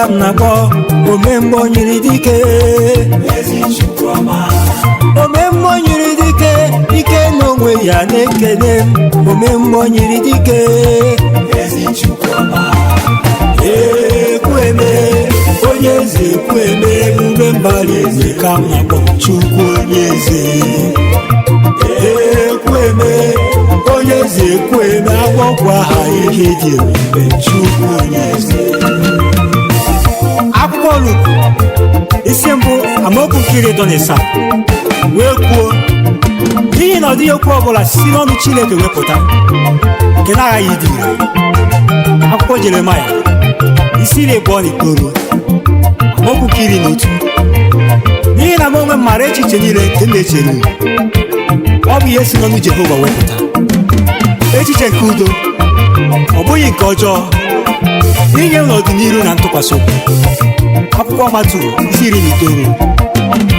ka m na-akpọ. Omemgbe onyiri dike, omemgbe onyiri dike, ike n'onwe ya na-ekele m. Omemgbe onyiri dike, ekweme, onye eze, ekweme, ebube mbara eze ka m na-akpọ. Chukwu onye eze, ekweme, onye eze, ekweme, agwọkwa aha ihe dị ebube. Chukwu onye eze. Akwụkwọ Luk isi 1 amaokwu nke 37 wee kwuo, n'ihi na ọ dịghị okwu ọbụla si n'ọnụ Chineke wepụta nke na-aghaghị ịdị ire. Akwụkwọ Jeremaya isi 29 amaokwu nke 11, n'ihi na m onwe m maara echiche niile nke m na-echere unu. Ọ bụ ihe si n'ọnụ Jehova wepụta, echiche nke udo, ọ bụghị nke ọjọọ, inye unu ọdịnihu na ntụkwasị obi. Akwụkwọ Matu isi 19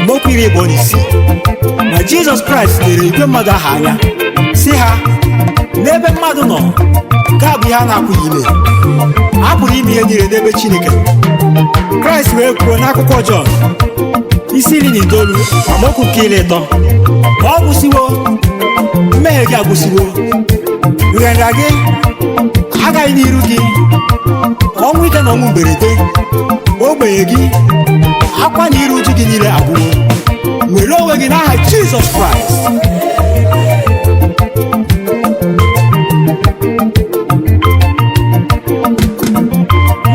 amaokwu 26. Ma Jizọs Kraịst lere igwe mmadụ ahụ anya, sị ha, n'ebe mmadụ nọ, nke a bụ ihe a na-apụghị ime. A pụrụ ime ihe niile n'ebe Chineke nọ. Kraịst wee kwuo n'akwụkwọ Jọn isi 19 amaokwu nke 30, ma ọ gwụsịwo, mmehie gị agwụsịwo, nrịanrịa gị agaghị n'iru gị, ọnwụ ike na ọnwụ mberede, ogbenye gị, akwa na iru uju gị niile agwụwo. Nwere onwe gị n'aha Jizọs Kraịst.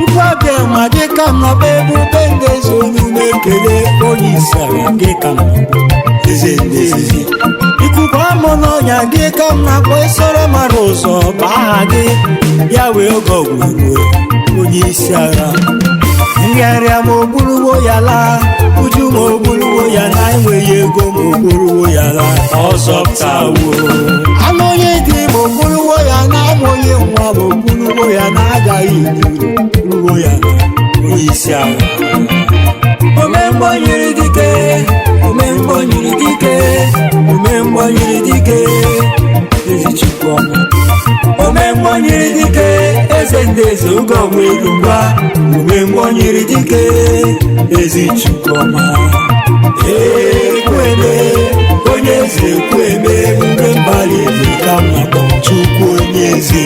Nkwa ma gị ka m nọba, ebube ndị eze, olu na-ekele onye isi ala gị ka m nọba, eze ndị eze. Ikuku amụ n'ọnya gị ka m na-akpọ, esoro mara ụzọ bụ aha gị ya wee oge ọgwụ ruo, onye isi agha. Nrịanrịa ma ogburuwo ya laa, uju ma ogburuwo ya na enweghị ego ma ogburuwo ya laa, ọzọpụtawo. Anụ onye dị ma ogburuwo ya na amụghị nwa ma ogburuwo ya na agaghị n'iru ruo ya na onye isi agha. Omemgbe onyiri dike, omemgbe onyiri dike, omemgbe onyiri dike, ezi Chukwu ọma. Omemgbe onyiri dike, eze ndị eze, oge ọgwụ elu ngwa. Omemgbe onyiri dike, ezi Chukwu ọma. Ekweme, onye eze, ekweme, ebube mbara eze ka m na-akpọ. Chukwu onye eze,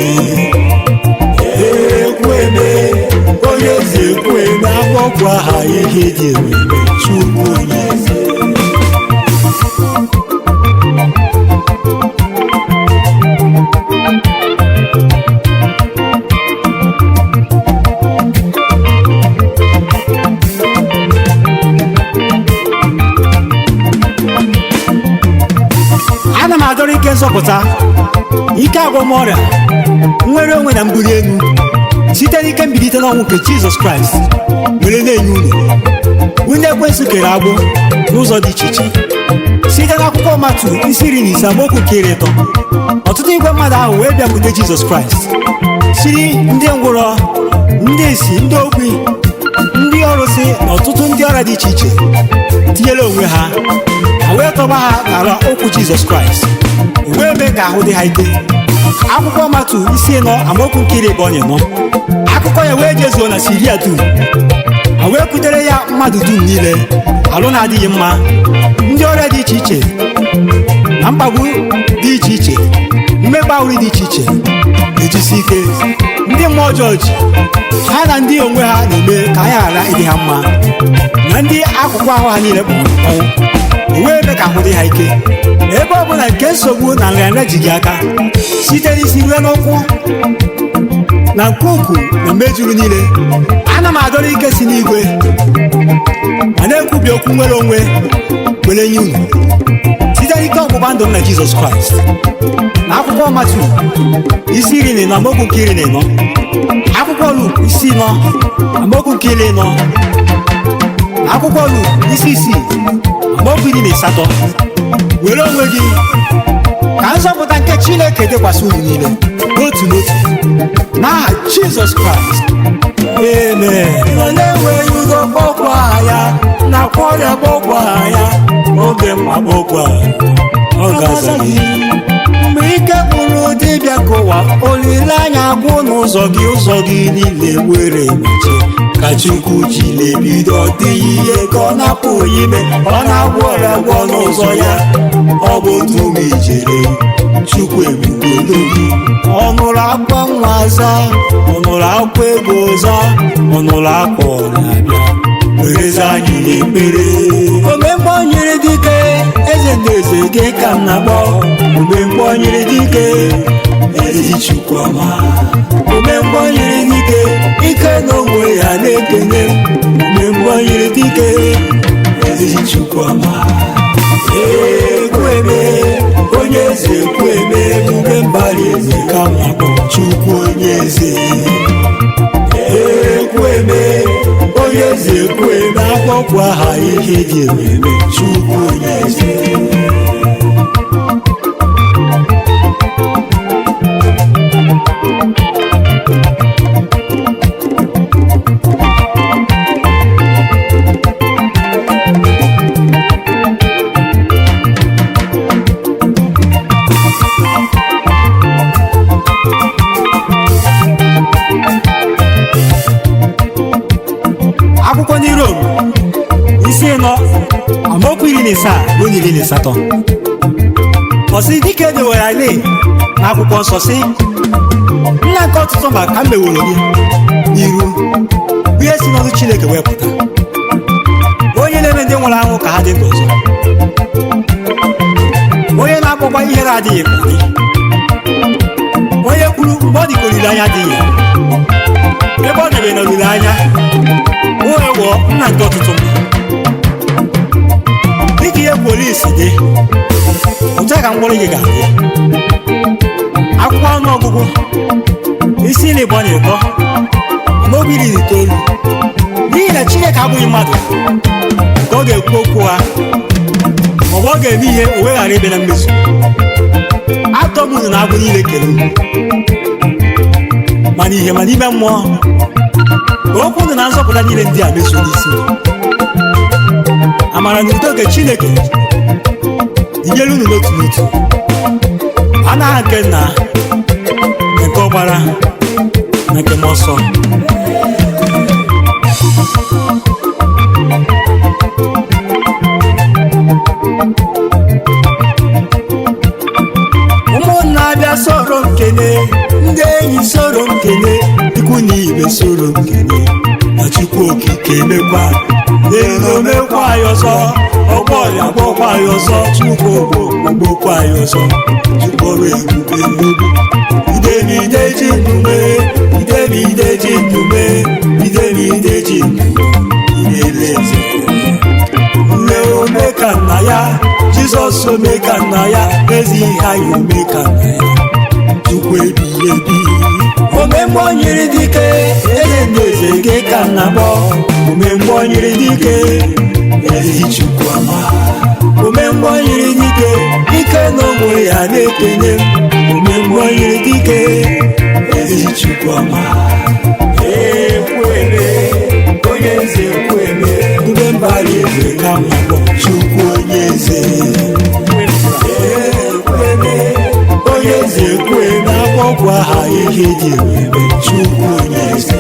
ekweme, onye eze, ekweme, agwọkwa aha ihe dị ebube. Chukwu onye eze. Ana m adọrọ ike nzọpụta, ike agwọmọrịa, nnwere onwe na mbuli elu site n'ike mbilite n'ọnwụ nke Jizọs Kraịst were na-enye unu ndị ekwensu kere agbụ n'ụzọ dị iche iche. Site n'akwụkwọ Matu isi 15 amaokwu nke 30, ọtụtụ igwe mmadụ ahụ wee bịakwute Jizọs Kraịst, siri ndị ngwụrọ, ndị ìsì, ndị ogbi, ndị ọrụsị na ọtụtụ ndị ọrịa dị iche iche tinyere onwe ha, ha wee tọba ha n'ala okwu Jizọs Kraịst, o wee mee ka ahụ dị ha ike. Akwụkwọ Matu isi 4 amaokwu nke 24, akụkọ ya wee jezuo na Siria dum. Ha wee kutere ya mmadụ dum niile alụ na-adịghị mma, ndị ọrịa dị iche iche na mkpagbu dị iche iche, mmekpa ahụ dị iche iche na-ejisi ike, ndị mmụọ ọjọọ ji ha na ndị onwe ha na-eme ka ha ghara ịdị ha mma, na ndị akụkụ ahụ ha niile kpọnwụrụ akpọnwụ, o wee mee ka ahụ dị ha ike. Ebe ọ bụla nke nsogbu na nrịanrịa ji gị aka, site n'isi ruo n'ụkwụ na nke ukwuu na mmejuru niile, ana m adọrọ ike si n'igwe ma na-ekwubi okwu nwere onwe were nye unu site n'ike ọgbụgba ndụ m na Jizọs Kraịst. Na akwụkwọ Matu isi 14 amaokwu nke 14, akwụkwọ Luk isi 4 amaokwu nke 40, na akwụkwọ Luk isi 6 amaokwu 18, were onwe gị ka nzọpụta nke Chineke dịkwasị unu niile n'otu n'otu n'aha Jizọs Kraịst, amen. Nọ na-enweghị udo, kpọkwa ya, nakwa ọrịa, kpọkwa ya, oge mma, kpọkwa, ọ ga-aza gị. Mgbe ike gwụrụ dibịa ka ụwa, olileanya gwụ n'ụzọ gị, ụzọ gị niile were mechie. Ka Chukwu jiri ebido, ọ dịghị ihe ka ọ na-apụghị ime. Ọ na-agwọ ọrịa gwọ n'ụzọ ya. Ọ bụ otu ụmụ ijere Chukwu ebubo n'obi. Ọ nụrụ akwa nwa aza, ọ nụrụ akwa ego za, ọ nụrụ akwa ọrịa bịa werezi anyị n'ekpere. Omemgbe o nyere dike, eze ndị eze gị ka m na-akpọ. Omemgbe o nyere dike, ezi Chukwu ọma. Omemgbe o nyere dike, ike n'onwe ya na-ekene. Omemgbe o nyere dike, ezi Chukwu ọma. Ekweme, onye eze, ekweme, ebube mbara eze ka m na-akpọ. Chukwu onye eze, ekweme, onye eze, ekweme, akpọkwu aha ihe dị ememe. Chukwu onye eze. Akwụkwọ ndị Rom isi 4 amaokwu 17 ruo 18, ọ sị, dịka edewere anyị n'akwụkwọ nsọ, sị, nna nke ọtụtụ mba ka m meworo gị n'iru, bụ ihe si n'ọnụ Chineke wee pụta, onye na-eme ndị nwụrụ anwụ ka ha dị ndụ ọzọ, onye na-akpọkwa ihere adịghị ka ọ dị, onye kwuru mgbe ọ dị ka olileanya adịghị, ebe ọ debe na olileanya, onye gwọọ nna nke ọtụtụ mba. Dịka ihe polisi dị, otu a ka mkpụrụ gị ga-adị. Akwụkwọ ọnụ ọgụgụ isi 23 amaokwu 19. N'ihi na Chineke abụghị mmadụ ka ọ ga-ekwu okwu ha, maọbụ ọ ga-eme ihe o wee ghara ịbịa na mmezu. Atọ m unu na agbụ niile kere unu, mana ihe ma n'ime mmụọ ka okwu unu na nzọpụta niile ndị a mezuo n'isi unu. Amara na udo nke Chineke dịnyere unu n'otu n'otu, anaghị nke nna na nke ọgbara na nke mmụọ nsọ. Ụmụnna abịa soro m kene, ndị enyi soro m kene, ikwu na ibe soro m kene, na Chukwu okike mekwa n'elu omekwa ya ọzọ, ọgbọ ọrịa gwọkwa ya ọzọ, Chukwu ogbokwa ya ọzọ, Chukwu ọrụ ebube n'ugwu. Idemide ji ndume, idemide ji ndume, idemide ji ndume, imele eze. Nne ome ka nna ya, Jizọs ome ka nna ya, ezi ihe anyị ome ka nna ya, Chukwu ebighị ebi. Omemgbe o nyere dike, eze ndị eze gị ka m na-akpọ. Omemgbe o nyere dike, ezi Chukwu ọma. Omemgbe o nyere dike, ike n'onwe ya na-ekene. Omemgbe o nyere dike, ezi Chukwu ọma. Ekweme, onye eze, ekweme, dube mbara eze ka m na-akpọ. Chukwu onye eze, ekweme, onye eze, ekweme, akpọkwa aha ihe dị ebube. Chukwu onye eze.